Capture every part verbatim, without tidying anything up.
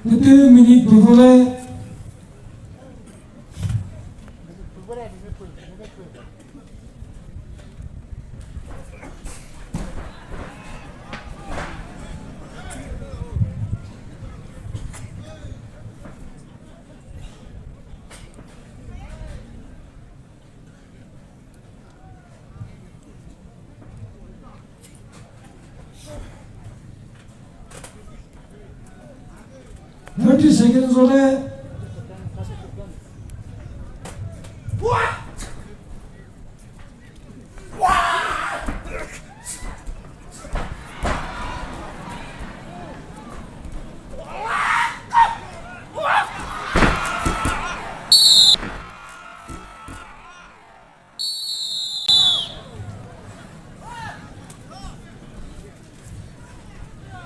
Tütü minute duvole. Thirty seconds on it.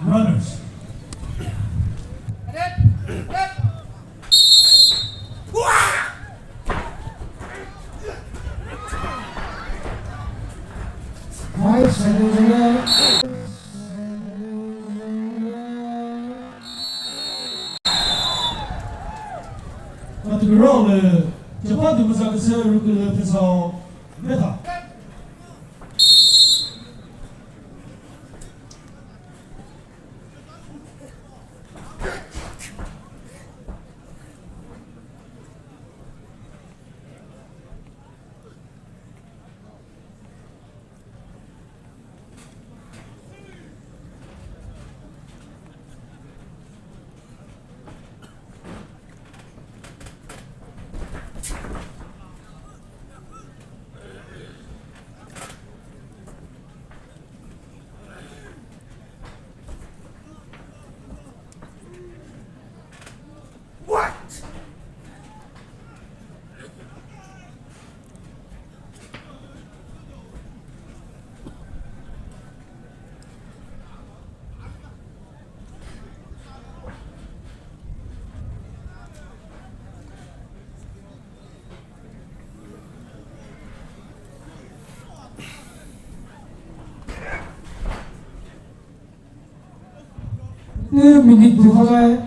Runners. Five seconds left. Atükralü, cepa dümüza küsü rükülü püsao, meta. What? Minute duvole.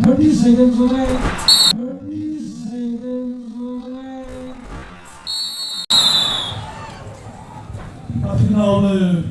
Thirty seconds on it. Thirty seconds on it. Atükralü.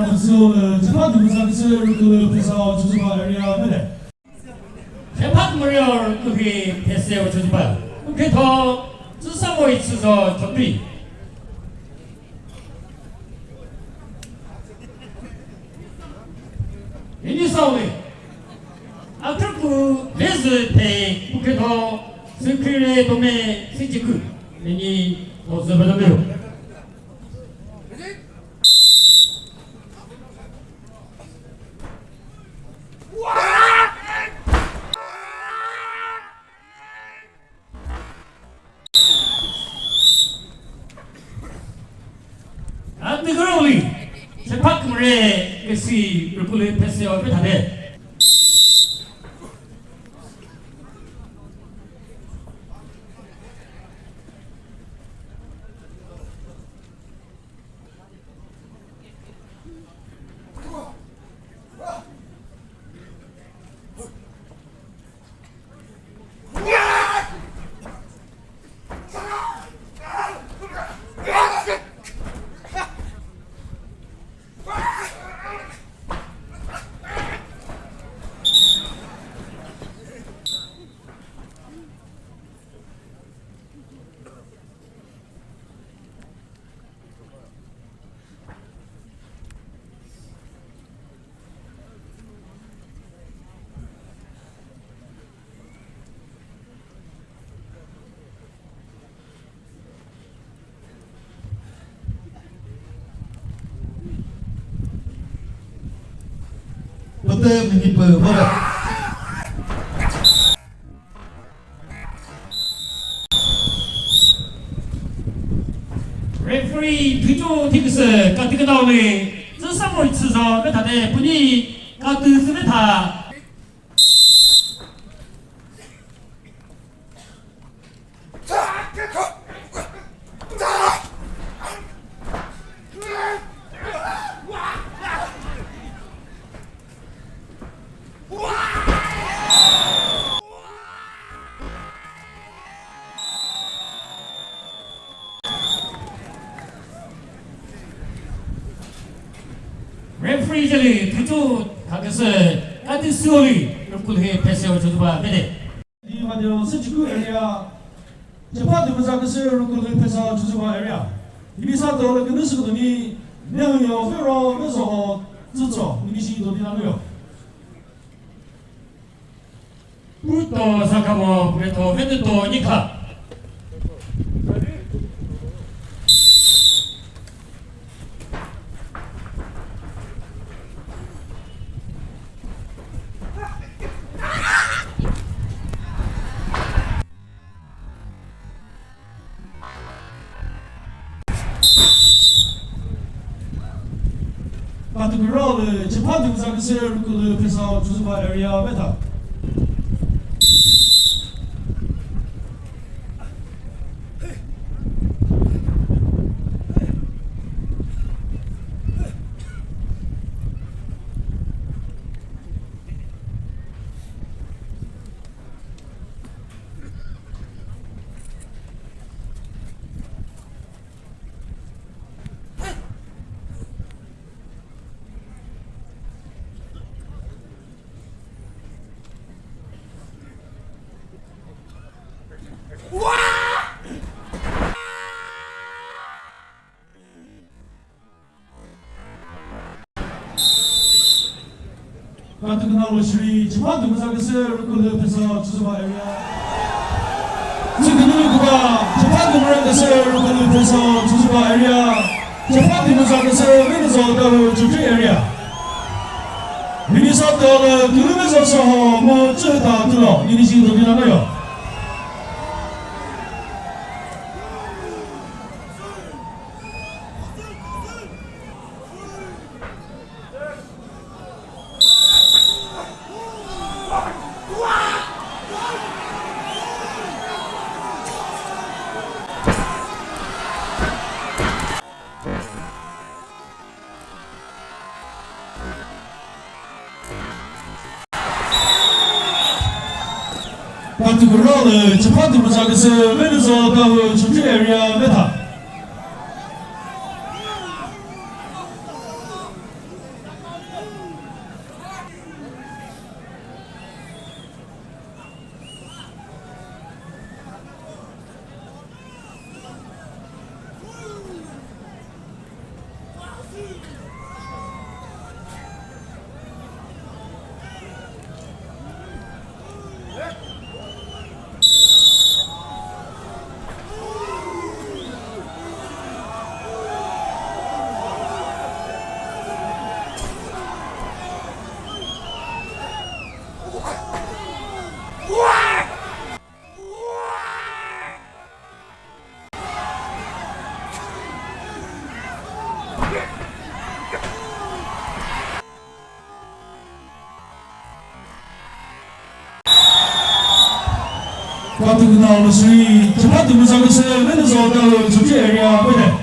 Atüsü, eh, cepa dümüza küsü rükülü püsao Chozuba area mene. Cepa kümüre rükülü püsao Chozuba. Uketho, Tsüsamoi Tsüzo Chokri. Ini sauli. Akhürku lezü phe uketho sükire tome sichiku. Ini ozü bado mero. Atükralü, cepa kümüre küsü rükülü püsao pethade. Pütü mini pü vore. Referee Thucho Thiküsü katü küdao le, zü samoi chüzo ve thade puni katü sü ve tha. Referee jeli Thucho Thaküsü kati sioli rukul he phese o chutuba bede. Di Madio Süchiku area, Chepha Dümüza Küsü rukul he phese o chutuba area. Ibisa to le künü sükütuni, ne hünyo fero, ne zoho, zütso, ni shi do di na yo. Puto sakamo, puto veneto nika. Patukuro le Chepha Dümüza Küsü rukul he phese o chutuba area beta. Katukuna Shri Chepha Dümüza Küsü rukul he phese o chutuba area. Zükünü kuba Chepha Dümüza Küsü rukul he phese o chutuba area. Chepha Dümüza Küsü Venuzo Dahu Chukri area. Minnesota le Dümüza Soho mu Chüta Tulo, ni shi do di na yo. Patukuro le Chepha Dümüza Küsü Venuzo Dahu Chukri area beta. Patukuna Shri Chepha Dümüza Küsü Venuzo Dahu Chukri area bede.